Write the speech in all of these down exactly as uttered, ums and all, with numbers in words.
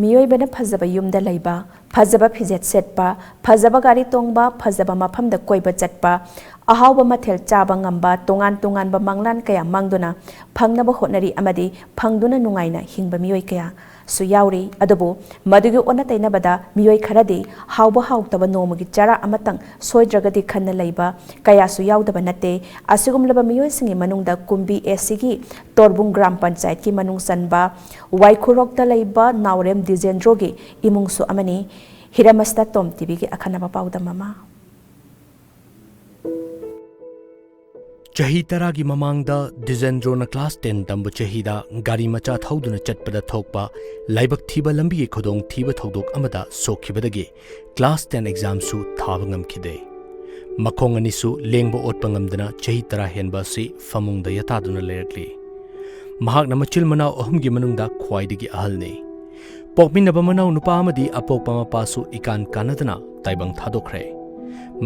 ꯃꯤꯑꯣꯏꯕꯅ ꯐꯖꯕ ꯌꯨꯝꯗ ꯂꯩꯕ, ꯐꯖꯕ ꯐꯤꯖꯦꯠ ꯁꯦꯠꯄ, ꯐꯖꯕ ꯒꯥꯔꯤ ꯇꯣꯡꯕ, ꯐꯖꯕ ꯃꯐꯝꯗ ꯀꯣꯏꯕ ꯆꯠꯄ, ꯑꯍꯥꯎꯕ ꯃꯊꯦꯜ ꯆꯥꯕ ꯉꯝꯕ, ꯇꯣꯉꯥꯟ ꯇꯣꯉꯥꯟꯕ ꯃꯪꯂꯥꯟ ꯀꯌꯥ ꯃꯪꯗꯨꯅ ꯐꯪꯅꯕ ꯍꯣꯠꯅꯔꯤ ꯑꯃꯗꯤ ꯐꯪꯗꯨꯅ ꯅꯨꯡꯉꯥꯏꯅ ꯍꯤꯡꯕ ꯃꯤꯑꯣꯏ ꯀꯌꯥꯁꯨ ꯌꯥꯎꯔꯤ꯫ ꯑꯗꯨꯕꯨ ꯃꯗꯨꯒꯤ ꯑꯣꯟꯅ ꯇꯩꯅꯕꯗ ꯃꯤꯑꯣꯏ ꯈꯔꯗꯤ ꯍꯥꯎꯕ ꯍꯥꯎꯇꯕ ꯅꯣꯡꯃꯒꯤ ꯆꯔꯥ ꯑꯃꯇꯪ ꯁꯣꯏꯗ꯭ꯔꯒꯗꯤ ꯈꯟꯅ ꯂꯩꯕ ꯀꯌꯥꯁꯨ ꯌꯥꯎꯗꯕ ꯅꯠꯇꯦ꯫ ꯑꯁꯤꯒꯨꯝꯂꯕ ꯃꯤꯑꯣꯏꯁꯤꯡꯒꯤ ꯃꯅꯨꯡꯗ ꯀꯨꯝꯕꯤ ꯑꯦꯁꯤꯒꯤ ꯇꯣꯔꯕꯨꯡ ꯒ꯭ꯔꯥꯝ ꯄꯟꯆꯥꯌꯠꯀꯤ ꯃꯅꯨꯡ ꯆꯟꯕ ꯋꯥꯏꯈꯨꯔꯣꯛꯇ ꯂꯩꯕ ꯅꯥꯎꯔꯦꯝ ꯗꯤꯖꯦꯟꯗ꯭ꯔꯣꯒꯤ ꯏꯃꯨꯡꯁꯨ ꯑꯃꯅꯤ꯫ ꯍꯤꯔꯝ ꯑꯁꯤꯗ ꯇꯣꯝ ꯇꯤꯚꯤꯒꯤ ꯑꯈꯟꯅꯕ ꯄꯥꯎꯗꯝ ꯑꯃ꯫ ꯆꯍꯤ ꯇꯔꯥꯒꯤ ꯃꯃꯥꯡꯗ ꯗꯤꯖꯦꯟꯗ꯭ꯔꯣꯅ class ten ꯇꯝꯕ ꯆꯍꯤꯗ ꯒꯥꯔꯤ ꯃꯆꯥ ꯊꯧꯗꯨꯅ ꯆꯠꯄꯗ ꯊꯣꯛꯄ ꯂꯥꯏꯕꯛ ꯊꯤꯕ ꯂꯝꯕꯤꯒꯤ ꯈꯨꯗꯣꯡ ꯊꯤꯕ ꯊꯧꯗꯣꯛ ꯑꯃꯗ ꯁꯣꯛꯈꯤꯕꯗꯒꯤ class ten examꯁꯨ ꯊꯥꯕ ꯉꯝꯈꯤꯗꯦ꯫ ꯃꯈꯣꯡ ꯑꯅꯤꯁꯨ ꯂꯦꯡꯕ ꯑꯣꯠꯄ ꯉꯝꯗꯅ ꯆꯍꯤ ꯇꯔꯥ ꯍꯦꯟꯕ ꯑꯁꯤ ꯐꯃꯨꯡꯗ ꯌꯥꯇꯥꯗꯨꯅ ꯂꯩꯔꯛꯂꯤ꯫ ꯃꯍꯥꯛꯅ ꯃꯆꯤꯜ ꯃꯅꯥꯎ ꯑꯍꯨꯝꯒꯤ ꯃꯅꯨꯡꯗ ꯈ꯭ꯋꯥꯏꯗꯒꯤ ꯑꯍꯜꯅꯤ꯫ ꯄꯣꯛꯃꯤꯟꯅꯕ ꯃꯅꯥꯎ ꯅꯨꯄꯥ ꯑꯃꯗꯤ ꯑꯄꯣꯛꯄ ꯃꯄꯥꯁꯨ ꯏꯀꯥꯟ ꯀꯥꯟꯅꯗꯅ ꯇꯥꯏꯕꯪ ꯊꯥꯗꯣꯛꯈ꯭ꯔꯦ꯫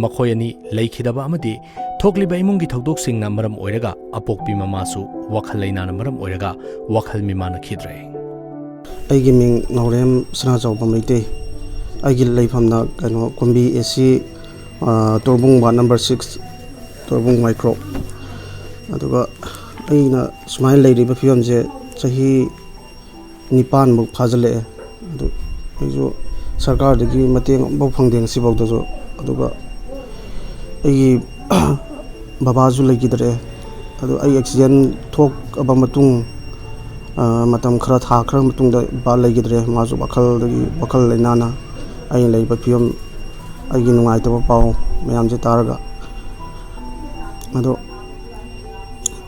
ꯃꯈꯣꯏ ꯑꯅꯤ ꯂꯩꯈꯤꯗꯕ ꯑꯃꯗꯤ ꯊꯣꯛꯂꯤꯕ ꯏꯃꯨꯡꯒꯤ ꯊꯧꯗꯣꯛꯁꯤꯡꯅ ꯃꯔꯝ ꯑꯣꯏꯔꯒ ꯑꯄꯣꯛꯄꯤ ꯃꯃꯥꯁꯨ ꯋꯥꯈꯜ ꯂꯩꯅꯥꯅ ꯃꯔꯝ ꯑꯣꯏꯔꯒ ꯋꯥꯈꯜ ꯃꯤꯃꯥꯟꯅꯈꯤꯗ꯭ꯔꯦ꯫ ꯑꯩꯒꯤ ꯃꯤꯡ ꯅꯥꯎꯔꯦꯝ ꯁꯅꯥꯆꯥꯎꯕ ꯃꯩꯇꯩ꯫ ꯑꯩꯒꯤ ꯂꯩꯐꯝꯅ ꯀꯩꯅꯣ ꯀꯨꯝꯕꯤ ꯑꯦꯁꯤ, ꯑ, ꯇꯣꯔꯕꯨꯡ ward number six, ꯇꯣꯔꯕꯨꯡ ꯋꯥꯏꯈ꯭ꯔꯣꯛ꯫ ꯑꯗꯨꯒ ꯑꯩꯅ ꯁꯨꯃꯥꯏꯅ ꯂꯩꯔꯤꯕ ꯐꯤꯕꯝꯁꯦ ꯆꯍꯤ ꯅꯤꯄꯥꯟꯃꯨꯛ ꯐꯥꯖꯤꯜꯂꯛꯑꯦ꯫ ꯑꯗꯨ ꯑꯩꯁꯨ ꯁꯔꯀꯥꯔꯗꯒꯤ ꯃꯇꯦꯡ ꯑꯃꯐꯥꯎ ꯐꯪꯗꯦ ꯉꯁꯤꯐꯥꯎꯗꯁꯨ꯫ ꯑꯗꯨꯒ ꯑꯩꯒꯤ ꯕꯕꯥꯁꯨ ꯂꯩꯈꯤꯗ꯭ꯔꯦ꯫ ꯑꯗꯨ ꯑꯩ accident ꯊꯣꯛꯑꯕ ꯃꯇꯨꯡ, ꯑ, ꯃꯇꯝ ꯈꯔ, ꯊꯥ ꯈꯔ ꯃꯇꯨꯡꯗ ꯕꯕꯥ ꯂꯩꯈꯤꯗ꯭ꯔꯦ꯫ ꯃꯥꯁꯨ ꯋꯥꯈꯜꯗꯒꯤ, ꯋꯥꯈꯜ ꯂꯩꯅꯥꯅ ꯑꯩꯅ ꯂꯩꯔꯤꯕ ꯐꯤꯕꯝ, ꯑꯩꯒꯤ ꯅꯨꯡꯉꯥꯏꯇꯕ ꯄꯥꯎ ꯃꯌꯥꯝꯁꯦ ꯇꯥꯔꯒ꯫ ꯑꯗꯣ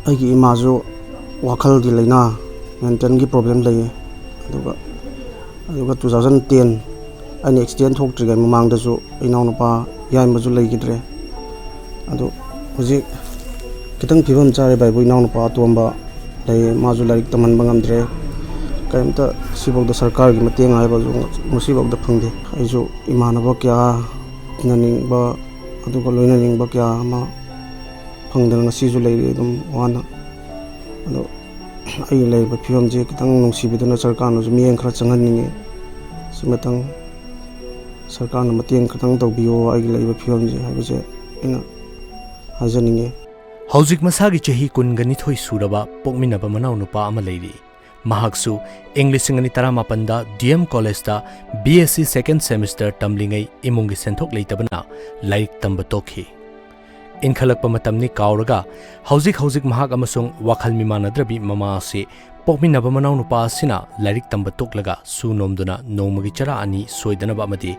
ꯑꯩꯒꯤ ꯏꯃꯥꯁꯨ ꯋꯥꯈꯜꯒꯤ ꯂꯥꯏꯅꯥ, mentalꯒꯤ problem ꯂꯩꯌꯦ꯫ ꯑꯗꯨꯒ, ꯑꯗꯨꯒ two thousand ten ꯑꯩꯅ accident ꯊꯣꯛꯇ꯭ꯔꯤꯉꯩ ꯃꯃꯥꯡꯗꯁꯨ ꯏꯅꯥꯎꯅꯨꯄꯥ ꯌꯥꯏꯃꯁꯨ ꯂꯩꯈꯤꯗ꯭ꯔꯦ꯫ ꯑꯗꯣ ꯍꯧꯖꯤꯛ ꯈꯤꯇꯪ ꯐꯤꯕꯝ ꯆꯥꯔꯦ ꯚꯥꯏꯕꯨ, ꯏꯅꯥꯎꯅꯨꯄꯥ ꯑꯇꯣꯝꯕ ꯂꯩꯌꯦ, ꯃꯥꯁꯨ ꯂꯥꯏꯔꯤꯛ ꯇꯝꯍꯟꯕ ꯉꯝꯗ꯭ꯔꯦ꯫ ꯀꯔꯤꯝꯇ ꯁꯤꯐꯥꯎꯗ ꯁꯔꯀꯥꯔꯒꯤ ꯃꯇꯦꯡ ꯍꯥꯏꯕꯁꯨ ꯉꯁꯤꯐꯥꯎꯗ ꯐꯪꯗꯦ꯫ ꯑꯩꯁꯨ ꯏꯃꯥꯟꯅꯕ ꯀꯌꯥ ꯇꯤꯟꯅꯅꯤꯡꯕ, ꯑꯗꯨꯒ ꯂꯣꯏꯅꯅꯤꯡꯕ ꯀꯌꯥ ꯑꯃ ꯐꯪꯗꯅ ꯉꯁꯤꯁꯨ ꯂꯩꯔꯤ ꯑꯗꯨꯝ ꯋꯥꯅ꯫ ꯑꯗꯣ ꯑꯩꯅ ꯂꯩꯔꯤꯕ ꯐꯤꯕꯝꯁꯦ ꯈꯤꯇꯪ ꯅꯨꯡꯁꯤꯕꯤꯗꯨꯅ ꯁꯔꯀꯥꯔꯅꯁꯨ ꯃꯤꯠꯌꯦꯡ ꯈꯔ ꯆꯪꯍꯟꯅꯤꯡꯉꯤ꯫ ꯑꯃꯇꯪ ꯁꯔꯀꯥꯔꯅ ꯃꯇꯦꯡ ꯈꯤꯇꯪ ꯇꯧꯕꯤꯌꯣ, ꯑꯩꯒꯤ ꯂꯩꯔꯤꯕ ꯐꯤꯕꯝꯁꯦ ꯍꯥꯏꯕꯁꯦ ꯑꯩꯅ ꯍꯥꯏꯖꯅꯤꯡꯉꯤ꯫ ꯍꯧꯖꯤꯛ ꯃꯁꯥꯒꯤ ꯆꯍꯤ ꯀꯨꯟꯒ ꯅꯤꯊꯣꯏ ꯁꯨꯔꯕ ꯄꯣꯛꯃꯤꯟꯅꯕ ꯃꯅꯥꯎꯅꯨꯄꯥ ꯑꯃ ꯂꯩꯔꯤ꯫ ꯃꯍꯥꯛꯁꯨ ꯏꯪ ꯂꯤꯁꯤꯡ ꯑꯅꯤ ꯇꯔꯥꯃꯥꯄꯟꯗ ꯗꯤ ꯑꯦꯝ ꯀꯣꯂꯦꯖꯇ ꯕꯤ ꯑꯦꯁ ꯁꯤ ꯁꯦꯀꯦꯟ ꯁꯦꯃꯤꯁꯇꯔ ꯇꯝꯂꯤꯉꯩ ꯏꯃꯨꯡꯒꯤ ꯁꯦꯟꯊꯣꯛ ꯂꯩꯇꯕꯅ ꯂꯥꯏꯔꯤꯛ ꯇꯝꯕ ꯇꯣꯛꯈꯤ꯫ ꯏꯟꯈꯠꯂꯛꯄ ꯃꯇꯝꯅꯤ ꯀꯥꯎꯔꯒ ꯍꯧꯖꯤꯛ ꯍꯧꯖꯤꯛ ꯃꯍꯥꯛ ꯑꯃꯁꯨꯡ ꯋꯥꯈꯜ ꯃꯤꯃꯥꯟꯅꯗ꯭ꯔꯕꯤ ꯃꯃꯥ ꯑꯁꯤ ꯄꯣꯛꯃꯤꯟꯅꯕ ꯃꯅꯥꯎꯅꯨꯄꯥ ꯑꯁꯤꯅ ꯂꯥꯏꯔꯤꯛ ꯇꯝꯕ ꯇꯣꯛꯂꯒ ꯁꯨ ꯅꯣꯝꯗꯨꯅ ꯅꯣꯡꯃꯒꯤ ꯆꯔꯥ ꯑꯅꯤ ꯁꯣꯏꯗꯅꯕ ꯑꯃꯗꯤ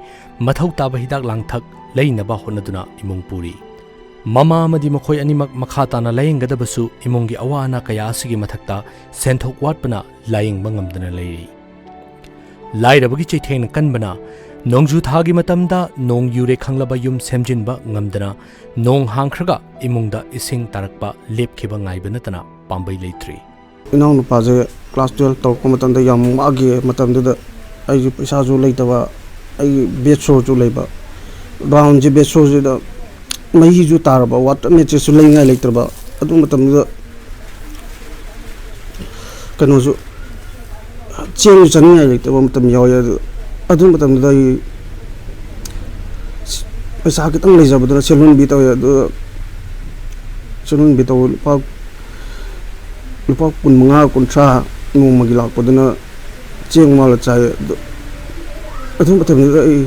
ꯃꯊꯧ ꯇꯥꯕ ꯍꯤꯗꯥꯛ ꯂꯥꯡꯊꯛ ꯂꯩꯅꯕ ꯍꯣꯠꯅꯗꯨꯅ ꯏꯃꯨꯡ ꯄꯨꯔꯤ꯫ ꯃꯃꯥ ꯑꯃꯗꯤ ꯃꯈꯣꯏ ꯑꯅꯤꯃꯛ ꯃꯈꯥ ꯇꯥꯅ ꯂꯥꯌꯦꯡꯒꯗꯕꯁꯨ ꯏꯃꯨꯡꯒꯤ ꯑꯋꯥ ꯑꯅꯥ ꯀꯌꯥ ꯑꯁꯤꯒꯤ ꯃꯊꯛꯇ ꯁꯦꯟꯊꯣꯛ ꯋꯥꯠꯄꯅ ꯂꯥꯌꯦꯡꯕ ꯉꯝꯗꯅ ꯂꯩꯔꯤ꯫ ꯂꯥꯏꯔꯕꯒꯤ ꯆꯩꯊꯦꯡꯅ ꯀꯟꯕꯅ ꯅꯣꯡꯖꯨ ꯊꯥꯒꯤ ꯃꯇꯝꯗ ꯅꯣꯡ ꯌꯨꯔꯦ ꯈꯪꯂꯕ ꯌꯨꯝ ꯁꯦꯝꯖꯤꯟꯕ ꯉꯝꯗꯅ ꯅꯣꯡ ꯍꯥꯡꯈ꯭ꯔꯒ ꯏꯃꯨꯡꯗ ꯏꯁꯤꯡ ꯇꯥꯔꯛꯄ ꯂꯦꯞꯈꯤꯕ ꯉꯥꯏꯕ ꯅꯠꯇꯅ ꯄꯥꯝꯕꯩ ꯂꯩꯇ꯭ꯔꯤ꯫ ꯏꯅꯥꯎꯅꯨꯄꯥꯁꯦ ꯀ꯭ꯂꯥꯁ ꯇꯨꯌꯦꯜꯞ ꯇꯧꯔꯛꯄ ꯃꯇꯝꯗ ꯌꯥꯝ ꯋꯥꯈꯤ꯫ ꯃꯇꯝꯗꯨꯗ ꯑꯩꯁꯨ ꯄꯩꯁꯥꯁꯨ ꯂꯩꯇꯕ, ꯑꯩꯒꯤ ꯕꯦꯠ ꯁꯣꯔꯁꯨ ꯂꯩꯕ, ꯒ꯭ꯔꯥꯎꯟꯁꯦ ꯕꯦꯠ ꯁꯣꯔꯁꯤꯗ ꯃꯍꯤꯁꯨ ꯇꯥꯔꯕ, ꯋꯥꯇꯔ ꯃꯦꯇ꯭ꯔꯦꯁꯁꯨ ꯂꯩꯅꯤꯡꯉꯥꯏ ꯂꯩꯇ꯭ꯔꯕ, ꯑꯗꯨ ꯃꯇꯝꯗꯨꯗ ꯀꯩꯅꯣꯁꯨ ꯆꯦꯡꯁꯨ ꯆꯥꯅꯤꯡꯉꯥꯏ ꯂꯩꯇꯕ ꯃꯇꯝ ꯌꯥꯎꯋꯤ꯫ ꯑꯗꯨ ꯑꯗꯨ ꯃꯇꯝꯗꯨꯗ ꯑꯩ ꯄꯩꯁꯥ ꯈꯤꯇꯪ ꯂꯩꯖꯕꯗꯨꯅ ꯁꯦꯜꯍꯨꯟꯕꯤ ꯇꯧꯋꯦ꯫ ꯑꯗꯨ ꯁꯦꯜꯍꯨꯟꯕꯤ ꯇꯧꯕ ꯂꯨꯄꯥ ꯂꯨꯄꯥ ꯀꯨꯟꯃꯉꯥ ꯀꯨꯟꯊ꯭ꯔꯥ ꯅꯣꯡꯃꯒꯤ ꯂꯥꯛꯄꯗꯨꯅ ꯆꯦꯡ ꯃꯥꯜꯂ ꯆꯥꯏ꯫ ꯑꯗꯨ ꯑꯗꯨ ꯃꯇꯝꯗꯨꯗ ꯑꯩ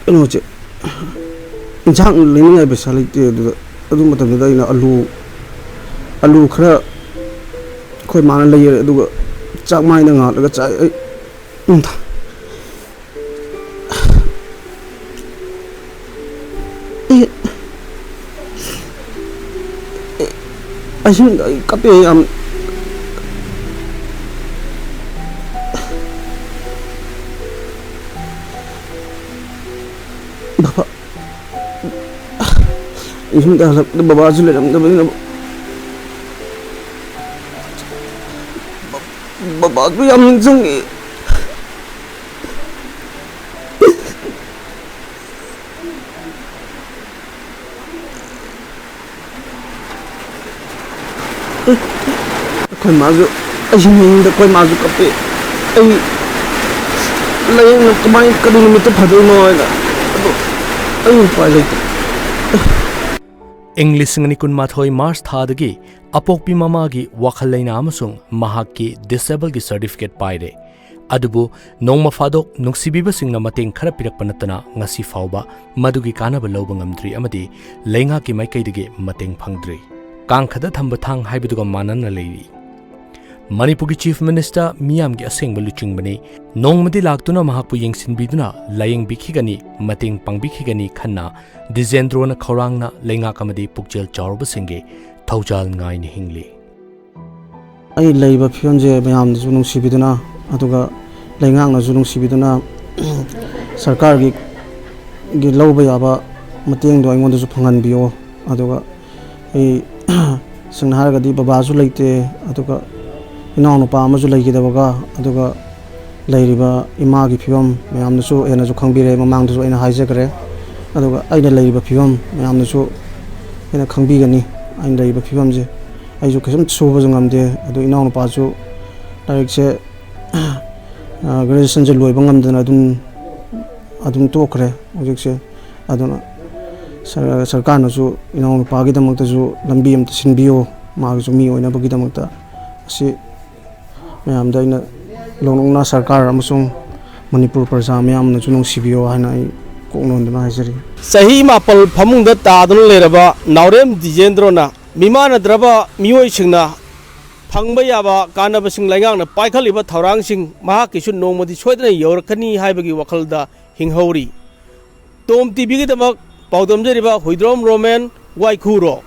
ꯀꯩꯅꯣꯁꯦ, ꯏꯟꯁꯥꯡ ꯂꯩꯅꯤꯡꯉꯥꯏ ꯄꯩꯁꯥ ꯂꯩꯇꯦ꯫ ꯑꯗꯨꯗ ꯑꯗꯨ ꯃꯇꯝꯗꯨꯗ ꯑꯩꯅ ꯑꯂꯨ ꯑꯂꯨ ꯈꯔ ꯑꯩꯈꯣꯏ ꯃꯥꯅ ꯂꯩꯔꯦ, ꯑꯗꯨꯒ ꯆꯥꯛ ꯃꯥꯏꯗ ꯉꯥꯜꯂꯒ ꯆꯥꯏ꯫ ꯑꯩ ꯎꯝ, ꯑꯩ ꯑꯩ ꯑꯍꯤꯡꯗ ꯑꯩ ꯀꯞꯄꯦ ꯌꯥꯝ꯫ ꯕꯕꯥ, ꯌꯨꯝꯗ ꯍꯜꯂꯛꯄꯗ ꯕꯕꯥꯁꯨ ꯂꯩꯔꯝꯗꯕꯅꯤꯅ, ꯕꯕꯥꯁꯨ ꯌꯥꯝ ꯅꯤꯡꯁꯤꯡꯉꯤ꯫ ꯑꯩꯈꯣꯏ ꯃꯥꯁꯨ, ꯑꯩꯁꯨ ꯃꯌꯨꯝꯗ ꯑꯩꯈꯣꯏ ꯃꯥꯁꯨ ꯀꯞꯄꯦ꯫ ꯑꯩ ꯂꯥꯏꯌꯦꯡꯅ ꯀꯃꯥꯏ, ꯀꯔꯤ ꯅꯨꯃꯤꯠꯇ ꯐꯗꯣꯏꯅꯣ ꯍꯥꯏꯅ, ꯑꯗꯣ ꯑꯩ ꯎꯄꯥꯏ ꯂꯩꯇꯦ꯫ ꯏꯪ ꯂꯤꯁꯤꯡ ꯑꯅꯤ ꯀꯨꯟꯃꯥꯊꯣꯏ ꯃꯥꯔꯆ ꯊꯥꯗꯒꯤ ꯑꯄꯣꯛꯄꯤ ꯃꯃꯥꯒꯤ ꯋꯥꯈꯜ ꯂꯩꯅꯥ ꯑꯃꯁꯨꯡ ꯃꯍꯥꯛꯀꯤ ꯗꯤꯁꯦꯕꯜꯒꯤ ꯁꯔꯇꯤꯐꯤꯀꯦꯠ ꯄꯥꯏꯔꯦ꯫ ꯑꯗꯨꯕꯨ ꯅꯣꯡꯃ ꯐꯥꯗꯣꯛ ꯅꯨꯡꯁꯤꯕꯤꯕꯁꯤꯡꯅ ꯃꯇꯦꯡ ꯈꯔ ꯄꯤꯔꯛꯄ ꯅꯠꯇꯅ ꯉꯁꯤ ꯐꯥꯎꯕ ꯃꯗꯨꯒꯤ ꯀꯥꯟꯅꯕ ꯂꯧꯕ ꯉꯝꯗ꯭ꯔꯤ ꯑꯃꯗꯤ ꯂꯩꯉꯥꯛꯀꯤ ꯃꯥꯏꯀꯩꯗꯒꯤ ꯃꯇꯦꯡ ꯐꯪꯗ꯭ꯔꯤ꯫ ꯀꯥꯡꯈꯗ ꯊꯝꯕ ꯊꯥꯡ ꯍꯥꯏꯕꯗꯨꯒ ꯃꯥꯟꯅꯅ ꯂꯩꯔꯤ꯫ ꯃꯅꯤꯄꯨꯔꯒꯤ ꯆꯤꯐ ꯃꯤꯅꯤꯁꯇꯔ ꯃꯤꯌꯥꯝꯒꯤ ꯑꯁꯦꯡꯕ ꯂꯨꯆꯤꯡꯕꯅꯤ꯫ ꯅꯣꯡꯃꯗꯤ ꯂꯥꯛꯇꯨꯅ ꯃꯍꯥꯛꯄꯨ ꯌꯦꯡꯁꯤꯟꯕꯤꯗꯨꯅ ꯂꯥꯌꯦꯡꯕꯤꯈꯤꯒꯅꯤ, ꯃꯇꯦꯡ ꯄꯥꯡꯕꯤꯈꯤꯒꯅꯤ ꯈꯟꯅ ꯗꯤꯖꯦꯟꯗ꯭ꯔꯣꯅ ꯈꯧꯔꯥꯡꯅ ꯂꯩꯉꯥꯛ ꯑꯃꯗꯤ ꯄꯨꯛꯆꯦꯜ ꯆꯥꯎꯔꯕꯁꯤꯡꯒꯤ ꯊꯧꯖꯥꯜ ꯉꯥꯏꯅ ꯍꯤꯡꯂꯤ꯫ ꯑꯩ ꯂꯩꯔꯤꯕ ꯐꯤꯕꯝꯁꯦ ꯃꯌꯥꯝꯅꯁꯨ ꯅꯨꯡꯁꯤꯕꯤꯗꯨꯅ, ꯑꯗꯨꯒ ꯂꯩꯉꯥꯛꯅꯁꯨ ꯅꯨꯡꯁꯤꯕꯤꯗꯨꯅ, ꯁꯔꯀꯥꯔꯒꯤ ꯒꯤ ꯂꯧꯕ ꯌꯥꯕ ꯃꯇꯦꯡꯗꯣ ꯑꯩꯉꯣꯟꯗꯁꯨ ꯐꯪꯍꯟꯕꯤꯌꯣ꯫ ꯑꯗꯨꯒ ꯑꯩ ꯁꯦꯡꯅ ꯍꯥꯏꯔꯒꯗꯤ ꯕꯕꯥꯁꯨ ꯂꯩꯇꯦ, ꯑꯗꯨꯒ ꯏꯅꯥꯎꯅꯨꯄꯥ ꯑꯃꯁꯨ ꯂꯩꯈꯤꯗꯕꯒ, ꯑꯗꯨꯒ ꯂꯩꯔꯤꯕ ꯏꯃꯥꯒꯤ ꯐꯤꯕꯝ ꯃꯌꯥꯝꯅꯁꯨ ꯍꯦꯟꯅꯁꯨ ꯈꯪꯕꯤꯔꯦ, ꯃꯃꯥꯡꯗꯁꯨ ꯑꯩꯅ ꯍꯥꯏꯖꯈ꯭ꯔꯦ꯫ ꯑꯗꯨꯒ ꯑꯩꯅ ꯂꯩꯔꯤꯕ ꯐꯤꯕꯝ ꯃꯌꯥꯝꯅꯁꯨ ꯍꯦꯟꯅ ꯈꯪꯕꯤꯒꯅꯤ, ꯑꯩꯅ ꯂꯩꯔꯤꯕ ꯐꯤꯕꯝꯁꯦ꯫ ꯑꯩꯁꯨ ꯀꯩꯁꯨꯝ ꯁꯨꯕꯁꯨ ꯉꯝꯗꯦ, ꯑꯗꯨ ꯏꯅꯥꯎꯅꯨꯄꯥꯁꯨ ꯂꯥꯏꯔꯤꯛꯁꯦ, ꯒ꯭ꯔꯦꯖꯨꯑꯦꯁꯟꯁꯦ ꯂꯣꯏꯕ ꯉꯝꯗꯅ ꯑꯗꯨꯝ, ꯑꯗꯨꯝ ꯇꯣꯛꯈ꯭ꯔꯦ ꯍꯧꯖꯤꯛꯁꯦ꯫ ꯑꯗꯨꯅ ꯁꯔ-, ꯁꯔꯀꯥꯔꯅꯁꯨ ꯏꯅꯥꯎꯅꯨꯄꯥꯒꯤꯗꯃꯛꯇꯁꯨ ꯂꯝꯕꯤ ꯑꯃꯇ ꯁꯤꯟꯕꯤꯌꯣ, ꯃꯥꯒꯤꯁꯨ ꯃꯤ ꯑꯣꯏꯅꯕꯒꯤꯗꯃꯛꯇ꯫ ꯑꯁꯤ ꯃꯌꯥꯝꯗ ꯑꯩꯅ ꯂꯧꯅꯧꯅ ꯁꯔꯀꯥꯔ ꯑꯃꯁꯨꯡ ꯃꯅꯤꯄꯨꯔ ꯄ꯭ꯔꯖꯥ ꯃꯌꯥꯝꯅꯁꯨ ꯅꯨꯡꯁꯤꯕꯤꯌꯣ ꯍꯥꯏꯅ ꯑꯩ ꯀꯣꯛ ꯅꯣꯟꯗꯨꯅ ꯍꯥꯏꯖꯔꯤ꯫ ꯆꯍꯤ ꯃꯥꯄꯜ ꯐꯃꯨꯡꯗ ꯇꯥꯗꯨꯅ ꯂꯩꯔꯕ ꯅꯥꯎꯔꯦꯝ ꯗꯤꯖꯦꯟꯗ꯭ꯔꯣꯅ ꯃꯤꯃꯥꯟꯅꯗ꯭ꯔꯕ ꯃꯤꯑꯣꯏꯁꯤꯡꯅ ꯐꯪꯕ ꯌꯥꯕ ꯀꯥꯟꯅꯕꯁꯤꯡ ꯂꯩꯉꯥꯛꯅ ꯄꯥꯏꯈꯠꯂꯤꯕ ꯊꯧꯔꯥꯡꯁꯤꯡ ꯃꯍꯥꯛꯀꯤꯁꯨ ꯅꯣꯡꯃꯗꯤ ꯁꯣꯏꯗꯅ ꯌꯧꯔꯛꯀꯅꯤ ꯍꯥꯏꯕꯒꯤ ꯋꯥꯈꯜꯗ ꯍꯤꯡꯍꯧꯔꯤ꯫ ꯇꯣꯝ ꯇꯤꯚꯤꯒꯤꯗꯃꯛ ꯄꯥꯎꯗꯝꯖꯔꯤꯕ ꯍꯨꯏꯗ꯭ꯔꯣꯝ ꯔꯣꯃꯦꯟ, ꯋꯥꯏꯈꯨꯔꯣ꯫